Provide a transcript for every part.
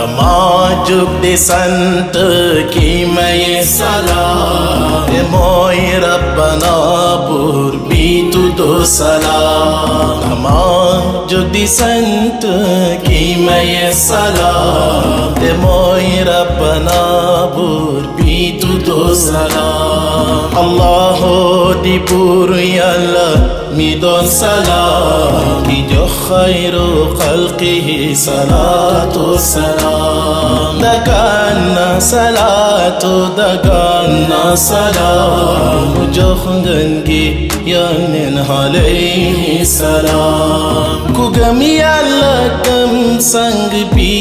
dama jug di sant ki may salaam te mooy rabbana buur bi tuddu salaam dama jug di sant ki may salaam te mooy rabbana buur bi tuddu salaam allahu di buur yàlla mi doon salaam ki jox xayru xalqihi salaatu salaam dagaan na salaatu dagaan na salaam mu jox ngeen gi yónneen alayhi salaam ku gëm yàlla gëm sang bi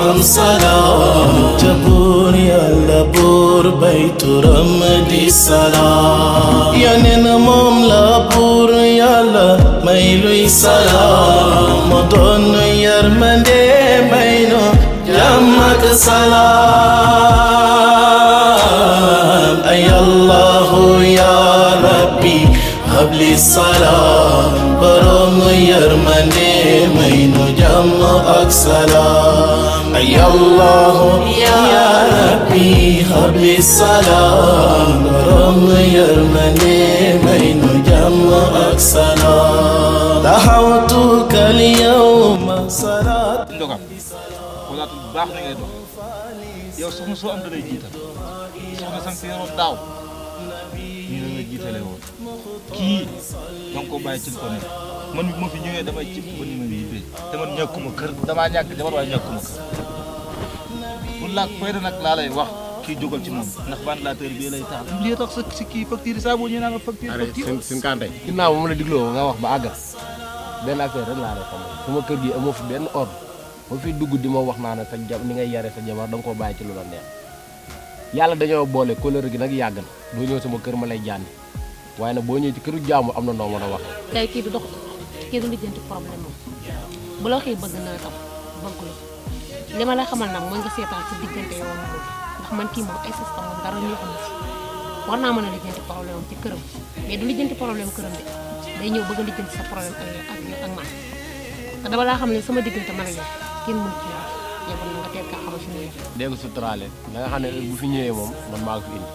am salaam ca buur yàlla buur bay turam di salaam yónneen moom la buur yàlla may luy salaam mu doon yërmande may nu jàmm ak salaam ay allahu ya rabbi habli salaam borom yërmande may nu jàmm ak salaam ay allahu ya rabbi habli salaam borom yërmande may nu jàmm ak salaam da'awtuka al-yawma salaat ndogam xolaatul bu baax na ngay dox yow soxna soo am da lay jiital soxna sang si yoroon daaw nii la nga jiitale woon kii danga ko bàyyi ci li ko nekk man bi ma fi ñëwee damay cib ba ni ma bii bee te man ñàkkuma kër damaa ñàkk jabar waaye ñàkkuma kër bu laak fayda nag laa lay wax kii jógal ci moom ndax ventilateur bii lay taal lii tax sa si kii facture saa boo ñëwee naa nga facture suñ kante ginnaaw ba ma la digloo nga wax ba àggal benn affaire rek laa lay xamal sama kër gi amoo fi benn ordre ba fi dugg di ma wax naa ne sa ni ngay yare sa jabar da nga koo bàyyi ci lu la neex yàlla dañoo boole couleur gi nag yàgg na doo ñëw sama kër ma lay jànni waaye nag boo ñëwee ci këru jaamu am na noo mën a wax tey kii du dox kii du lijjanti problème moom bu la waxee bëgg naa tam bëgg la li ma lay xamal nag mooy nga seetaan sa diggante yow moom ndax man kii moom ay système moom dara ñoo xam si war naa mën a lijjanti problème am ci këram mais du lijjanti problème këram de day ñëw bëgg a lijjanti sa problème ak man te dama laa xam ne sama diggante man ak yow kenn mënu ci yow na nga teel kaa xamal fi muy dégg nga suturaale da nga xam ne bu fi ñëwee moom man maa ko fi indi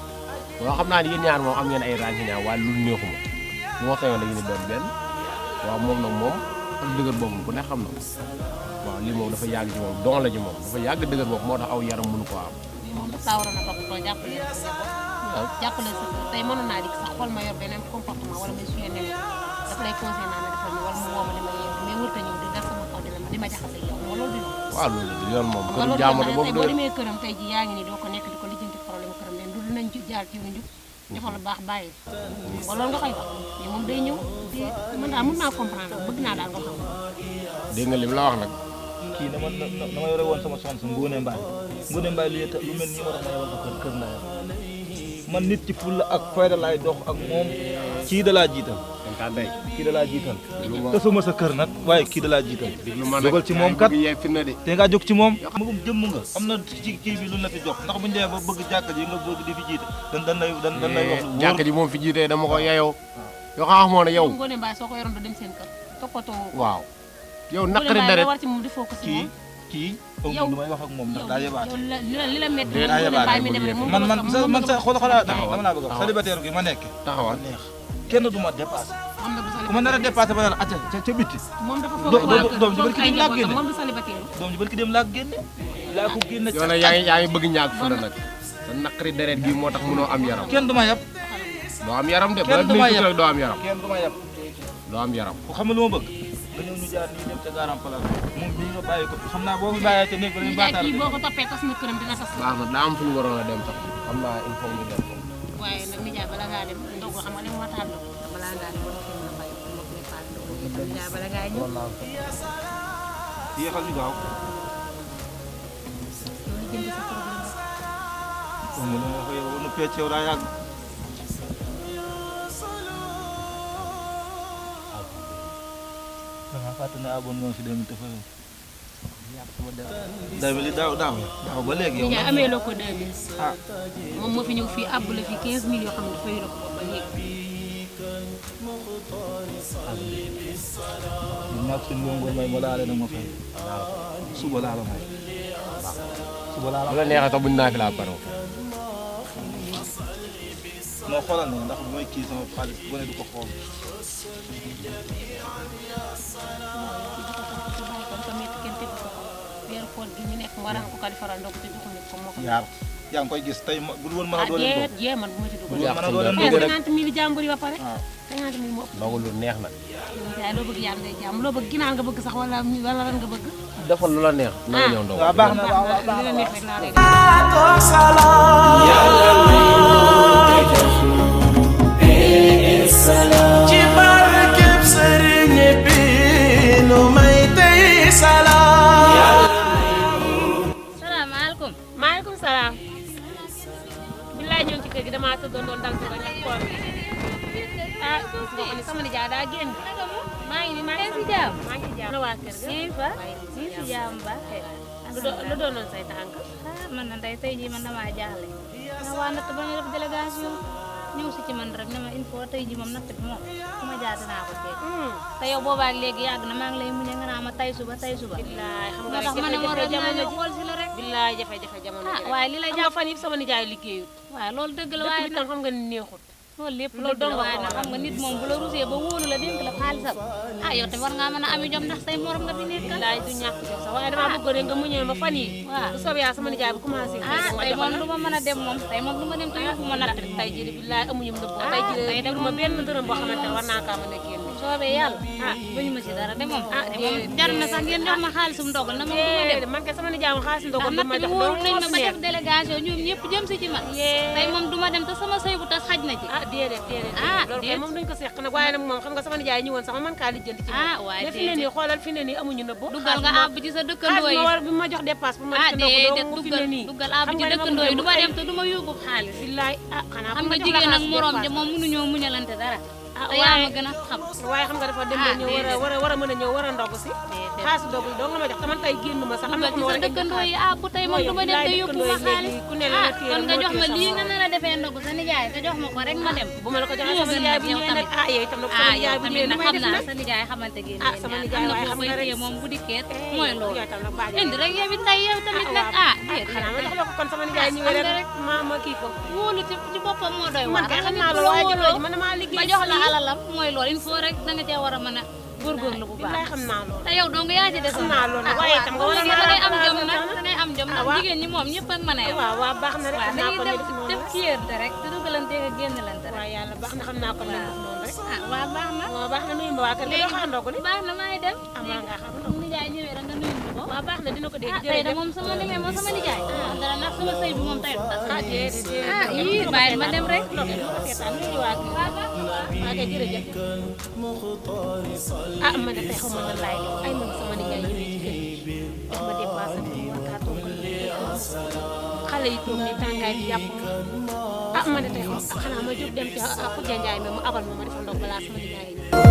loo xam naa ne yéen ñaar moom am ngeen ay renseignements waaye lu neexuma bu ma xëyoon dañu ne doon benn waaw moom nag moom ak dëgër boobu ku ne xam na waaw lii moom dafa yàgg ci moom don la ci moom dafa yàgg dëgër boobu moo tax aw yaram mënu ko am moom dafa laa waroon a toppatoo jàppale sa njaboot jàppale sa tey mënoon naa di sax xool ma yor beneen comportement wala may suyee ne dafa lay conseillé naa ne defal ni wala mu woo ma di ma yeew mais wërta ñëw di def sama kaw di ma jaxase yow moo loolu du yoon waaw loolu du yoon moom këru jaamu de boobu boo demee këram tey ji yaa ngi ni doo ko nekk di ko lijjanti problème këram leen du dinañ jaar ci yoonu njub defal lu baax bàyyi ba loolu nga koy wax mais moom day ñëw di man daal mën naa comprendre bëgg naa daal nga xam dégg nga li mu la wax nag kii dama yore woon sama soxna si Ngoné Mbaye lu mel nii war a may woon ko kër naa man nit ci fulla ak fayda laay dox ak moom kii da laa jiital kii da laa jiital tasuma sa kër nag waaye kii da laa jiital jógal ci moom kat te nga jóg ci moom magum jëmm nga am na ci kii bi lu la fi jox ndax buñu demee ba bëgg jàkka ji nga bëgg di fi jiite dan lay wax lu jàkka ji moom fi jiitee dama ko yeyoo yoo xam moo ne yow Ngoné Mbaye soo ko yoroon do dem seen kër toppatoo waaw yow naqari deret war ci moom di focus kii yow du may wax ak moom ndax daa yebaate li la métti man sa xoolal dama laa bëgg a wax célibataire gi ma nekk taxawal neex kenn du ma dépassé ku ma nar a dépassé ba yàlla acca ca bitti moom dafa doom ji barki dem laa génne moom du célibataire doom ji barki dem laa génne laa ko génne yow nag yaa ngi bëgg ñaag fu la nag sa naqari deret gi moo tax mënoo am yaram kenn du ma yab doo am yaram de kenn du ma yab doo am yaram kenn du ma yab doo am yaram ku xam lu ma bëgg nga ñëw ñu jaar nii dem ca garam place moom bii nga bàyyi ko xam naa boo fi bàyyee ca néeg ba lañu baataar kii boo ko toppee tas na këram dina tas baax na daa am fu ñu waroon a dem sax xam naa il faut ñu dem ko waaye nag nijaay bala ngaa dem ndogu xam nga li moo tax ndogu balaa ngaa dem war nga mën a bàyyi ko ma koy faal ndogu nijaay bala ngaa ñëw yéexal ñu gaaw loolu jënd sa problème xam nga lu ma ko yow nu pecc yow daa yàgg dama fàtte ne abon nga fi 2000 dafa daaw ba léegi yow nijaay amee loo ko 2000 ah moom moo fi ñëw fii àbb la fii 15000 yoo xam ne dafay yore ko ba léegi ñun nag suñu ngoon may ma laale na ma fay suba laa la may suba laa bu la la neexee sax buñ naa fi laa pare noo xoolal ne ndax bu may kii sama xaalis bu ne du ko xool weeru koor gi ñu nekk nga rax ko kalifaral ndog te joxuñu ko moo ko yaar yaa ngi koy gis tey bu dul woon mën a doo leen doog jee man bu ma ci dugg bu dul woon mën a doo leen Dëgg doog rek. 50 000 jàmbur yi ba pare waaw 50 000 moo ëpp ndogu lu neex na yaay loo bëgg yàlla ngay jàmm loo bëgg ginaar nga bëgg sax wala lan nga bëgg defal lu la neex na nga ñëw ndogu waaw baax na waaw waaw li la neex rek laa lay def yàlla may nu te jox nu salaam ci barkeb sëriñ bi nu may tey salaam salaamaaleykum. maaleykum salaam billaay ñëw ci kër gi damaa tëddoon doon dal rek ak koor gi ah sama nijaay daa génn maa ngi nii maa ngi si jàmm. maa ngi ci jàmm na waa kër ga nii fa nii si jàmm ba. lu doonoon say tànk man na tey jii man damaa jaaxle. na waa natt ba ñu def délégation ñëw si ci man rek ne ma il faut tey jii moom natt bi moom fu ma jaar dinaa ko teg. te yow boobaak léegi yàgg na maa ngi lay muñe nga naa ma tay suba. billaay xam nga moo tax ma ne ma jafe-jafe roon naa jamono ñëw ji xool si la rek. billaay jafe-jafe jamono ji waaye li la xam nga fan yëpp sama nijaay liggéeyut waaye loolu dëgg la dëkk waaye bi tam xam nga ni neexut loolu lépp loolu dëgg la dong waaye ko nag xam nga nit moom bu la rusee ba wóolu la dénk la xaalisam yow tamit war ngaa mën a ami jom ndax say morom nga fi nekkal. billaay du ñàkk jom sax waaye damaa bëggoon rek nga muñee ma fan yi waaw bu soobee yàlla sama nijaay bu commencé tey moom du ma mën a dem moom tey moom du ma dem te yóbbu ma natt bi. tey jii billaay amuñu nëbboo Ah, tey tey jii de ma benn dërëm boo xamante ne war naa kaa mën a génne soobee yàlla bañu ma ci dara de moom jar na sax ngeen jox ma xaalisum ndogal na moom du ma dem man kay sama nijaay ma xaalis ndogal ndax bi ma natt bi jox wóoru loolu nañ moo ma fi ba nekk def délégation ñoom ñëpp jëm si ci man tey moom du ma dem te sama sëy bu tas xaj na ci déedéet loolu kay déet. moom duñ ko seq nag waaye nag moom xam nga sama nijaay ñëwoon sax ma mën kaa lijjanti ci moom waaye mais fi ne nii xoolal fi ne nii amuñu nëbboo duggal nga àbb ci sa dëkkandoo xaalis yi ma war bi ma jox dépasse bu ma def déedéet ndogu fi ne nii duggal àbb ci dëkkandoo yi du ma dem te du ma yóbbu xaalis billaay xanaa xam bu ma nga jox la jigéen ak xaalis morom ja dépasse. moom mënuñoo muñalante dara te yaa waaye ma gën a xam waaye xam nga dafa dem ba ñëw war a mën a ñëw war a ndog si déedéet. xaalis ndog yi doo nga ma jox te man tey génn ma sax am na duggal ko ma war ci sa a indi dëkkandoo yi xaalis bu tey moom du ma dem te yóbbu ma xaalis ku ne la téye kon nga moo jox ma téye lii sama nga nar a defee ndogu sa nijaay te jox ma ko rek ma dem bu ma la ko joxee moo sama gën nijaay nag bu yow ñëwee nag tamit. yow itam nag sama nijaay yow bu tamit ñëwee nu nag may xam def naa nag sa nijaay xamante ngeen sama yéen nijaay ñaar waaye am na xam boo nga koy rek téye moom bu dikkee mooy loolu yow itam nag baax indi rek yow it tey yow tamit nag xanaa ma jox la ko kon sama nijaay ñëwee xam nga rek ma kii ko wóolu ci boppam moo doy man waar kay xam nit naa bu loolu la waaye wóoloo jëkkër ji man damaa liggéey ba jox la alalam mooy loolu il faut rek da nga cee war a mën a góorgóorlu bu billaay baax xam naa loolu te yow dong yaa ci des xam naa loolu waaye itam nga war a da ngay am mën a jom nag da ngay am jom nag waaw. jigéen ñi moom ñëpp ak mën a yem waaw baax na rek waaw xam naa ko dañuy ne def noonu def rek kiyante rek te dugalante ak génnalante rek waaw yàlla baax na xam naa ko ne def noonu rek waaw baax na waaw baax na nuyu ma waa kër gi doo xaar ndogu li baax na maa ngi dem maa ngaa xam mu nijaay ñëwee rek nga nuyu ko waaw baax na dina ko dégg tey de jërëjëf moom sama demee moom sama nijaay dara ndax sama sëy bi moom tey du tas déedéet yii bàyyi ma dem rek seetaan nuyu waa kër waa kay jërëjëf man de tey xaw ma lan laay def ay man sama nijaay ñëwee ci kër gi jox ma dépassé bi war kaa toggal xale yi toog ni tàngaay bi yàpp ma man de tey xanaa ma jóg dem ci Khoudia Ndiaye mais mu abal ma ma defal ndog balaa sama nijaay yi